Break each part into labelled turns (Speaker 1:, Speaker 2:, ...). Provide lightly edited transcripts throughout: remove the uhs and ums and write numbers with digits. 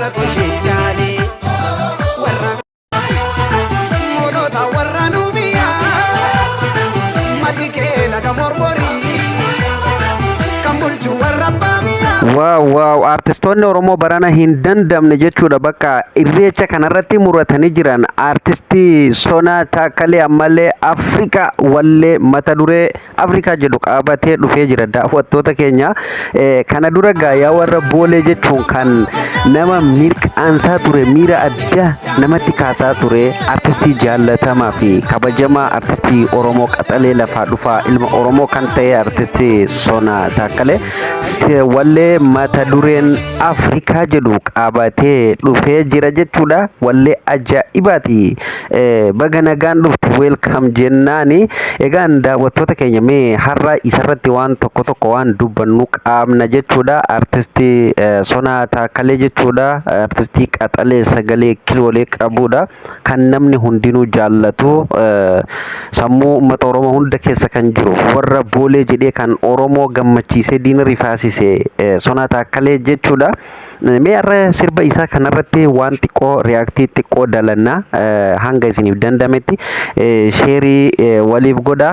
Speaker 1: Warra kushichaani, warra moolota, warra nubiyaa, maddi kee laga mormorii, kan bulchu warra abbaa biyyaa.
Speaker 2: Wow, artistoonni Oromoo barana hin dandamne jechuudha. Bakka irreecha kanarratti muratanii jiran. Artistii Sonaa Taakkalee ammallee Afrikaa wallee mata duree Afrikaa jedhu qabatee dhufee jira, daawwattoota keenya. Kana dura gaa warra Boolee jechuun kan nama mirqaansaa ture, miira addaa namatti kaasaa ture, artistii jaallatamaa fi kabajamaa, artistii Oromoo qaxalee lafaa dhufaa, ilma Oromoo kan ta'e, artistii Sonaa Taakkalee wallee mata dureen Afrikaa jedhu qabatee dhufee jira jechuudha. Wallee ajaa'ibaati. Baga nagaan dhufte, welcome jennaani. Egaan daawwattoota keenya, mee har'a isarratti waan tokko tokko waan dubbannu qaabna jechuudha. Artistii Sonaa Taakkalee jechuudha. Artistii qaxalee sagalee kiloolee qabudha. Kan namni hundinuu jaallatu, sammuu uummata Oromoo hunda keessa kan jiru, warra Boolee jedhee kan Oromoo gammachiisee diina rifaasise, Sonaa Taakkalee jechuudha. Mee har'a sirba isaa kanarratti waan xiqqoo react xiqqoo dalannaa. Hanga isiniif dandametti share waliif godha.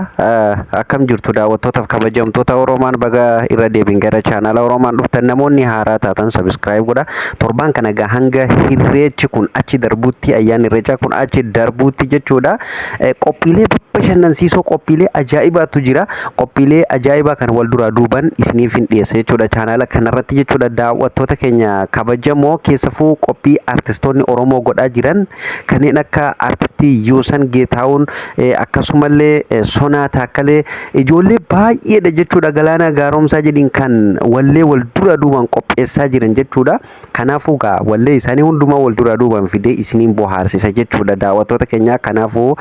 Speaker 2: Akkam jirtu, daawwattootaaf kabajamtoota Oromaan? Baga irra deebiin gara chaanaala Oromaan dhuftan. Namoonni haaraa taatan subscribe godha. Torbaan kana egaa hanga irreechi kun achi darbuutti, ayyaanni irreechaa kun achi darbuutti jechuudha. Qophiilee bashannansiisoo, qophiilee ajaa'ibaatu jira. Qophiilee ajaa'ibaa kan wal duraa duuban isiniif hin dhiyeessa jechuudha chaanaala kanarratti jechuudha, daawwattoota keenya kabajamoo. Keessafuu qophii artistoonni Oromoo godhaa jiran kanneen akka artistii Yoosan Geetaawun, akkasumallee Sonaa Taakkalee, ijoollee baay'eedha jechuudha, Galaanaa Gaaromsaa jedhiin kan wallee wal dura duuban qopheessaa jiran jechuudha. Kanaafuu gaa wallee isaanii hundumaa wal duraa duuban fidee isiniin bohaarsisa jechuudha, daawwattoota keenya. Kanaafuu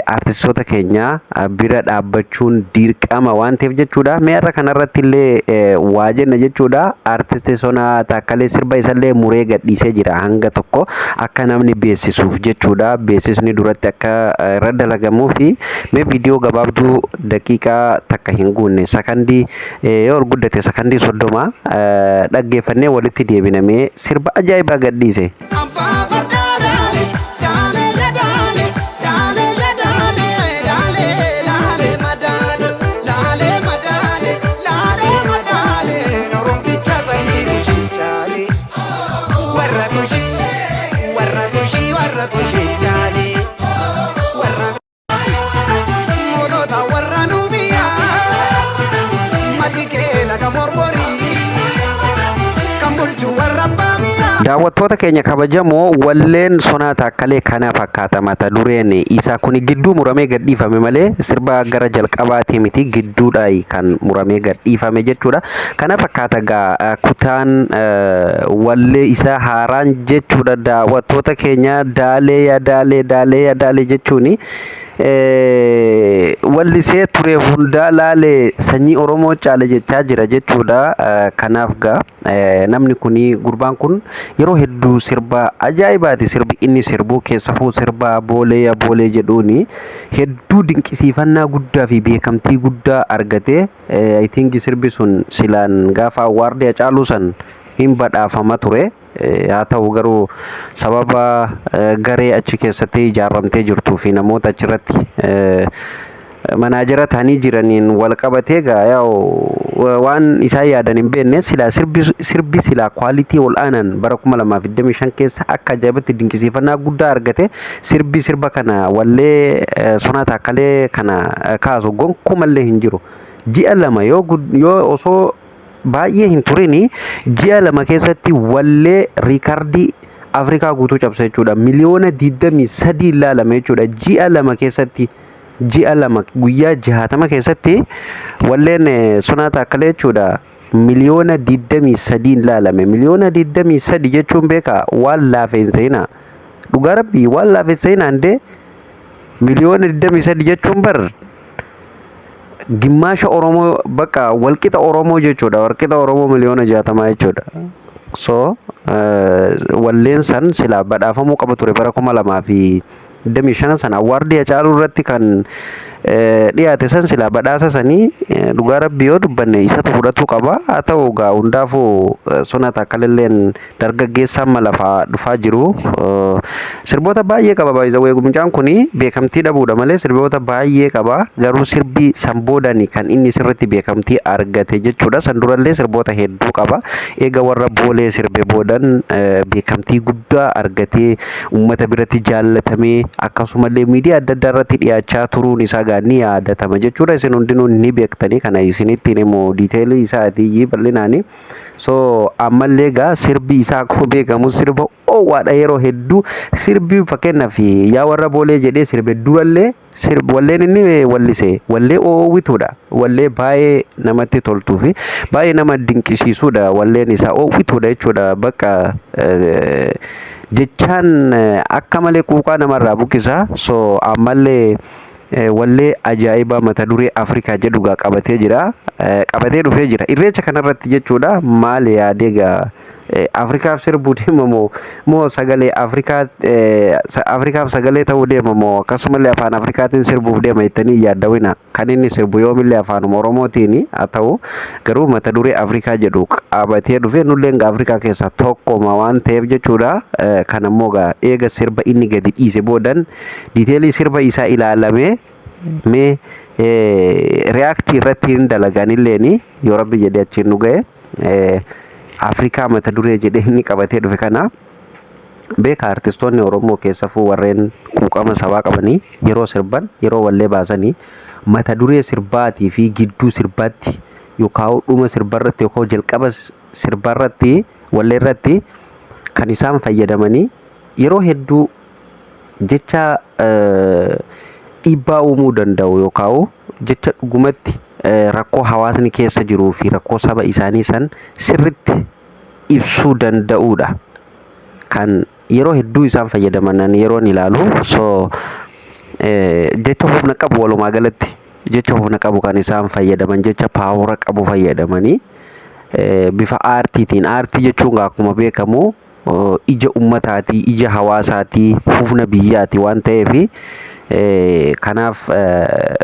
Speaker 2: artistoota keenya bira dhaabbachuun dirqama waan ta'eef jechuudha. Mee har'a kanarratti illee waa jenna jechuudha. Artisti Sonaa Taakkalee sirba isallee muree gadhiisee jira hanga tokko, akka namni beeksisuuf jechuudha. Beeksisni duratti akka irra dalagamuu fi mee viidiyoo gabaabduu daqiiqaa 1 hin guunne, sakandii yoo ol guddate sakandii 30 dhaggeeffannee walitti deebinamee sirba ajaa'ibaa gadhiise.
Speaker 1: Abbaa fardaa daale, daale ya daale, daale ya daale, daale laale madaale, laale madaale, laale madaale, Oromticha sanyii kushichaale, warra kushii, warra kushii, warra kushichaale, warra moolota, warra nubiyaa, maddi kee laga mormorii, kan bulchu warra abbaa biyyaa.
Speaker 2: Daawwattoota keenya kabajamoo, walleen Sonaa Taakkalee kana fakkaata. Mata dureen isaa kun gidduu muramee gadhiifame malee sirba gara jalqabaati miti, gidduudha kan muramee gadhiifame jechuudha. Kana fakkaata gaa kutaan wallee isaa haaraan jechuudha, daawwattoota keenya. Daalee yaa daalee, daalee yaa daalee jechuuni. Wallisee ture hundaa laalee sanyii Oromoo caale jechaa jira jechuudha. Kanaaf gaa namni kuni, gurbaan kun yeroo hedduu sirba ajaa'ibaati sirbi inni sirbu. Keessafuu sirba Boolee yaa Boolee jedhuuni hedduu dinqisiifannaa guddaa fi beekamtii guddaa argate. I think sirbi sun silaan gaafa award Hacaaluu san hin badhaafama ture. Haa ta'u garuu sababa garee achi keessatti ijaaramtee jirtuu fi namoota achirratti manager ta'anii jiraniin wal qabatee gaa yaa'u waan isaan yaadan hin beekne. Silaa sirbi silaa quality ol aanaan bara 2025 keessa akka ajaa'ibatti dinqisiifannaa guddaa argate, sirbi sirba kana, wallee Sonaa Taakkalee kana kaasu gonkumallee hin jiru. Ji'a 2 yoo osoo baay'ee hin turini, ji'a 2 keessatti wallee record Afrikaa guutuu cabsa jechuudha. Miliyoona 23 ilaalame jechuudha. Ji'a 2 keessatti, ji'a 2 guyyaa 60 keessatti walleen Sonaa Taakkalee jechuudha. Miliyoona 23 ilaalame. Miliyoona 23 jechuun beekaa waan laafee hin seenaa. Dhugaa rabbii, waan laafee hin seenaa indee. Miliyoona 23 jechuun bar gimmaasha Oromoo, bakka walqixa Oromoo jechuudha. Walqixa Oromoo miliyoona 60 jechuudha. So walleen san silaa badhaafamuu qaba ture bara 2025 sana award Hacaaluu irratti kan Dhiyaate san silaa badhaasa sanii dhugaa Rabbi yoo dubbanne isatu fudhatuu qaba. Haa ta'u gaa, hundaafuu Sona Taakkalilleen dargaggeessa amma lafaa dhufaa jiru. Sirboota baay'ee qaba baay'ee. Mucaan kun beekamtii dhabuudha malee sirboota baay'ee qaba. Garuu sirbi san boodani kan inni sirriitti beekamtii argate jechuudha. San durallee sirboota hedduu qaba. Eega warra Boolee sirbe boodan beekamtii guddaa argatee, uummata biratti jaallatamee, akkasumallee miidiyaa adda addaa irratti dhiyaachaa turuun isaa gaa ni yaadatama jechuudha. Isin hundinuu ni beektanii, kana isinittiin immoo detailii isaatii bal'inaani. So ammallee gaa sirbi isaa akkuma beekamu sirba oowwaadha. Yeroo hedduu sirbi, fakkeenyaaf, yaa warra Boolee jedhee sirbe durallee, walleen inni wallise wallee oowwituudha. Wallee baay'ee namatti toltuu fi baay'ee nama dinqisiisuudha. Walleen isaa oowwituudha jechuudha. Bakka jechaan akka malee quuqaa namarraa buqqisa. So ammallee wallee ajaa'ibaa mata duree Afrikaa jedhu gaa qabatee jira. Qabatee dhufee jira. Irreecha kanarratti jechuudha. Maal yaadee gaa, Afrikaaf sirbuu deema moo sagalee Afrikaa Afrikaaf sagalee ta'uu deema moo akkasumallee afaan Afrikaatiin sirbuuf deema jettanii yaaddawina? Kan inni sirbu yoomillee afaanuma Oromootiin haa ta'u, garuu mata duree Afrikaa jedhu qabatee dhufee, nullee egaa Afrikaa keessaa tokkoma waan ta'eef jechuudha. Kan ammoo gaa eega sirba inni gadi dhiise boodan detailii sirba isaa ilaalamee mee react irratti hin dalaganilleeni yoo Rabbi jedhee achiin nu ga'e. Afrikaa mata duree jedhee inni qabatee dhufe kana beeka. Artistoonni Oromoo keessafuu warreen quuqama sabaa qabanii yeroo sirban, yeroo wallee baasanii, mata duree sirbaatii fi gidduu sirbaatti yookaan dhuma sirbarratti yookaan jalqaba sirbarratti, wallee irratti kan isaan fayyadamanii yeroo hedduu jecha dhiibbaa uumuu danda'u yookaan jecha dhugumatti rakkoo hawaasni keessa jiruu fi rakkoo saba isaanii san sirritti ibsuu danda'uudha. Kan yeroo hedduu isaan fayyadaman yeroon ilaalu, so jecha humna qabu, walumaa galatti jecha humna qabu kan isaan fayyadaman, jecha power qabu fayyadamanii bifa aartiitiin. Aartii jechuun akkuma beekamu ija ummataatii, ija hawaasaatii, humna biyyaati waan ta'eef, kanaaf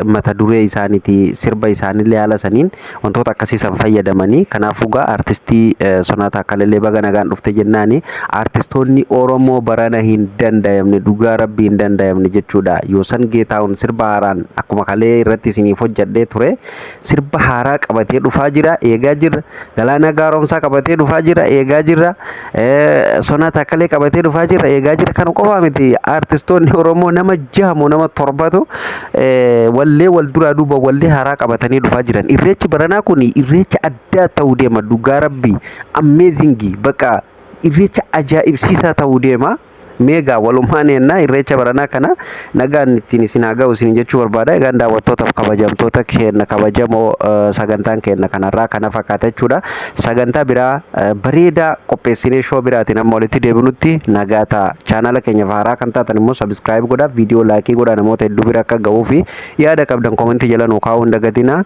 Speaker 2: mata duree isaaniiti sirba isaaniillee haala saniin wantoota akkasii san fayyadamanii. Kanaafuu gaa artistii Sonaa Taakkalillee baga nagaan dhufte jennaani. Artistoonni Oromoo barana hin danda'amne, dhugaa Rabbii hin danda'amne jechuudha. Yoosan Geetaawun sirba haaraan akkuma kalee irratti isiniif hojjedhee ture sirba haaraa qabatee dhufaa jira, eegaa jirra. Galaanaa Gaaromsaa qabatee dhufaa jira, eegaa jirra. Sonaa Taakkalee qabatee dhufaa jira, eegaa jira. Kana qofaa miti, artistoonni Oromoo nama 6 moo nama torbatu wallee wal duraa duuba wallee haaraa qabatanii dhufaa jiran. Irreechi baranaa kun irreecha addaa ta'uu deema, dhugaa Rabbii. Amazing, bakka irreecha ajaa'ibsiisaa ta'uu deema. Meegaa walumaan ennaa irreecha baranaa kana nagaan ittiin isin haa ga'u isin jechuu barbaada. Egaan daawwattootaaf kabajamtoota keenya kabajamoo, sagantaan keenya kanarraa kana fakkaata jechuudha. Sagantaa biraa bareedaa qopheessinee show biraatiin amma walitti deebinutti nagaa ta'a. Chaanala keenya haaraa kan taatan immoo subscribe godhaa, viidiyoo like godhaa, namoota hedduu bira akka ga'uu fi yaada qabdan commentii jala nuu kaa'uu hin dagatinaa.